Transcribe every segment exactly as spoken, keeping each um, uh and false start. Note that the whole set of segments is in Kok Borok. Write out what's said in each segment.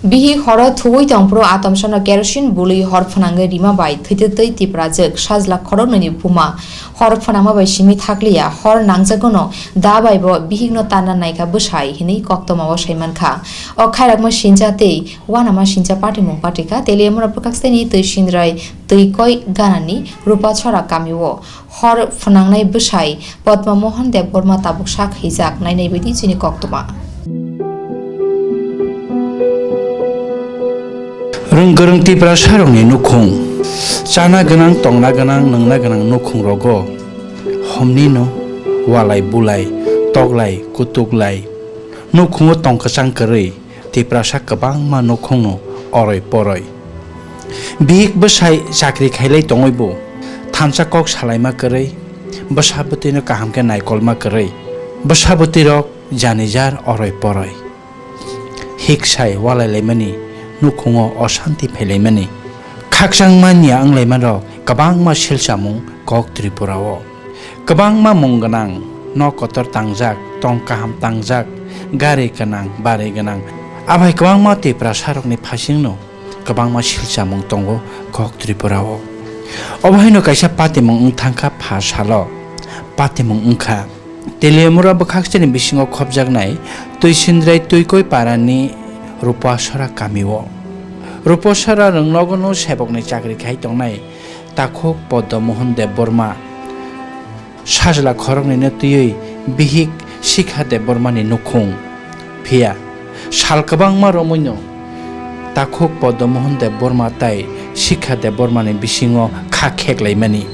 Bihik horo thuwi tongphuru atomsano kerosene bului hor phwnangwi rima bai thwitwtwi Tiprajwk sajla khoroknwini buma hor phwnangma bai simi thakliya, hor nangjagono da baibo bihikno tanna naikha bwsai hinwi koktwmao saimankha. O khairakma sincha tei uanama sincha patimung patikha Teliamura bwkhaksteni Twi Sindrai Twi Koi ganani Rupachora kamio. Hor phwnangnai bwsai Padma Mohan Debbarma tabuk sak hijak nainai baidi chini koktwma. Rwng kwrwng Tiprasarokni nukhung, chana gwnang, tongna gwnang, nwngna gwnang nukhungrogo homnino walai bulai, toklai kutuklai nukhungo tong kwchang kwrwi. Tiprasa kwbangma nukhungno oroi poroi. Bihik bwsai chakri khailai tongwibo thansa kok salaima kwrwi, bwsa bwtwino kaham khe naikolma kwrwi. Bwsa bwtwirok janijar oroi poroi. Hiksai walailaimani nukhungo osanti phailaimani. Khakchangma niya wnglaimarok kwbangma silchamung kok Tripura o. Kwbangma mung gwnang, nok kotor tangjak, tong kaham tangjak, gari gwnang, bari gwnang. Abai kwbangma Tiprasarokni phasingno kwbangma silchamung tongo kok Tripura o. Obo haino kaisa patimung wng thangkha pha salo. Patimung wngkha Teliamura bwkhaksani bisingo khopjaknai Twisindrai Twikoi parani Rupasora kamio. Rupasora rwngnogono sebokni chakri khai tongnai takhuk Padma Mohan Debbarma. Sajla khoroknwino twiwi bihik Sikha Debbarmani nukhung. Phiya sal kwbangma romwino takhuk Padma Mohan Debbarma tai Sikha Debbarmani bisingo kha kheklaimani.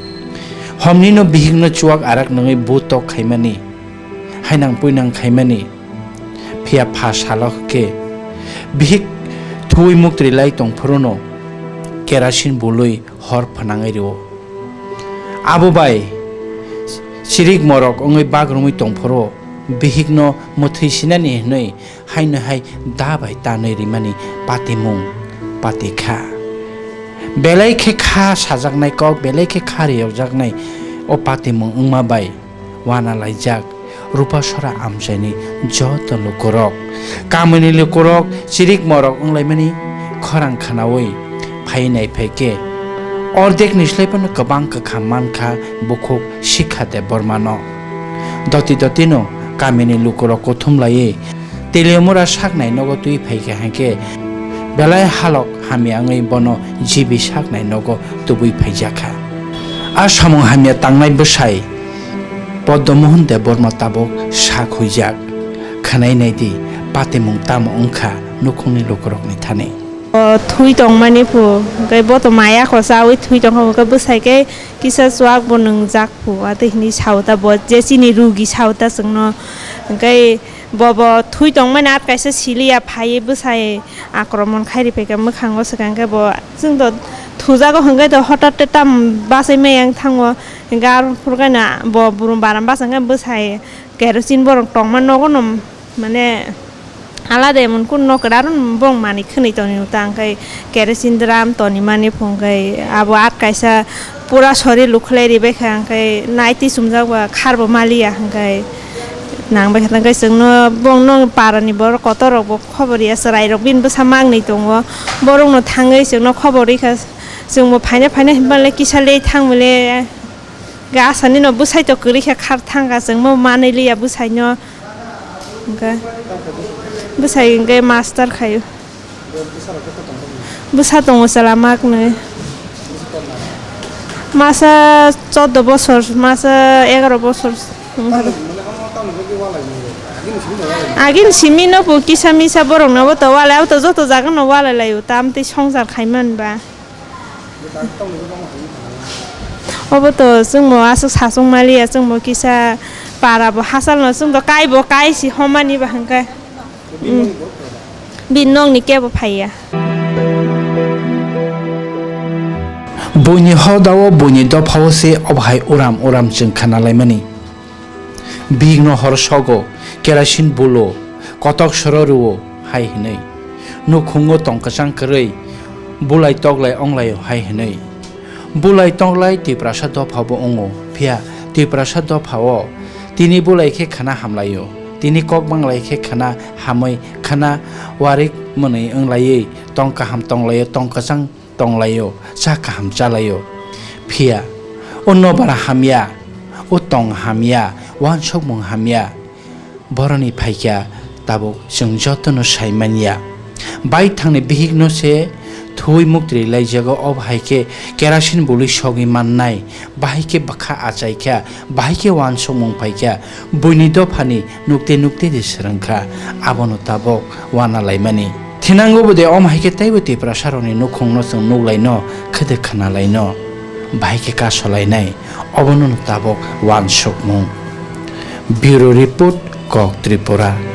Homnino bihikno chuwak arak nungwi bu tok khaimani, hainang puinang khaimani. Phiya pha salo khe bihik thuwi muktri lai tongphuruno kerosene bului hor phwnangwi rwo. Abo bai chirik morok wngwi bak romwi tongphuru bihikno mwthwi sinani hwnwi haino hai da bai tanwi rimani patimung patikha. Belai khe kha sajaknai kok, belai khe kha riyokjaknai o patimung wngma bai wana laijak Rupasora amchaini joto lukurok. Kamini lukurok chirik morok wnglaimani khorang khwnaui phai nai phai khe ordekni slai phano kwbang kwkham mankha bukhuk Sikha Debbarmano. Doti dotino kamini lukurok kuthum laiwi Teliamura saknai nogo twi phaikha hinkhe belai halok hamya wngwi bono G B saknai nogo tubui phaijakha. A samung hamya tangnai bwsai Padma Mohan Debbarma tabuk sak huijak. Khwnai naidi, patimung tamo wngkha nukhungni lukurokni thani. O thwi tongmani phu, hwnkhe bo to maya kho chaui thwi tongkha, hwnkhe bwsai khe kisa chuak bo nwngjak phu, atwi hwnwi sao ta bo, je chini rugi sao ta chwngno, hwnkhe bo bo thwi tongmani at kaisa siliya phaiwi bwsai akromon khairi phaikha mwkhango swkang khe bo, chwng to thujago hwnkhe to hotat te tam bachai maya wng thango, hwnkhe aro phurkhe no bo burum baram bachang khe bwsai kerosene borok tongma nogo no. Mane alada emon kun nok kwdar borok manwi khwnwi toni ta, hwnkhe kerosene drum toni mani phungkhe abo at kaisa pura sori lukhlai ribaikha, hwnkhe naiti chumjak ba kharbo maliya, hwnkhe nangbaikha, hwnkhe chwngno bongno parani borok kotor rokbo khobor ya, chwrairok bini bwsa mangnwi tongo, borokno thangwi chwngno khobor rikha, chwngbo phaina phaina hinmale kisa le thangmale. Ga asani no bwsai to kwrwi khe khar thang ga, chwngmo manwi liya bwsai no. Hwnkhe bwsai hwnkhe master khaio. Bwsa tongo chwla maknwi. Masa chordo bosor, masa egaro bosor. Agini simi no bo kisa misa borok no bo to walai, abo to joto jaga no walai laio, tamtwi songsar khai man ba. Obo to chwngbo aswk sachwng maliya, chwngbo kisa para bo hachal no chwngbo kai bo kai si homani ba hwnkhe. Bini nokni kebo phaiya. Buini hodao, buini dophao se obo hai uram uram chwng khna laimani. Bihikno hor sogo, kerosene bulo, kotok soro rwo hai hwnwi. Nukhungo tong kwchang kwrwi, bulai toklai onglaio hai hwnwi. Bulai toklai Tiprasa dophabo wngo, phiya Tiprasa dophao tini bulai khe khna hamlaio, tini kok banglai khe khna hamwi khna warik Mwnwi wnglaiwi tong kaham tonglaio, tong kwchang tonglaio, cha kaham chalaio. Phiya o nobara hamya, o tong hamya, uansukmung hamya. Boroni phaikha tabuk chwng jotono saimanya. Baithangni bihikno se thuwi muktri laijago, obo hai khe kerosene bului sogwi mannai, bahai khe bwkha achaikha, bahai khe uansukmung phaikha, buini dophani nukte nukte de swrwngkha, abono tabuk wana laimani. Thinango bo de omo hai khe teibo Tiprasarokni nukhungno chwng nuklaino, khede khnalaino, bahai khe kasolainai, obono tabuk uansukmung. Bureau Report, Kok Tripura.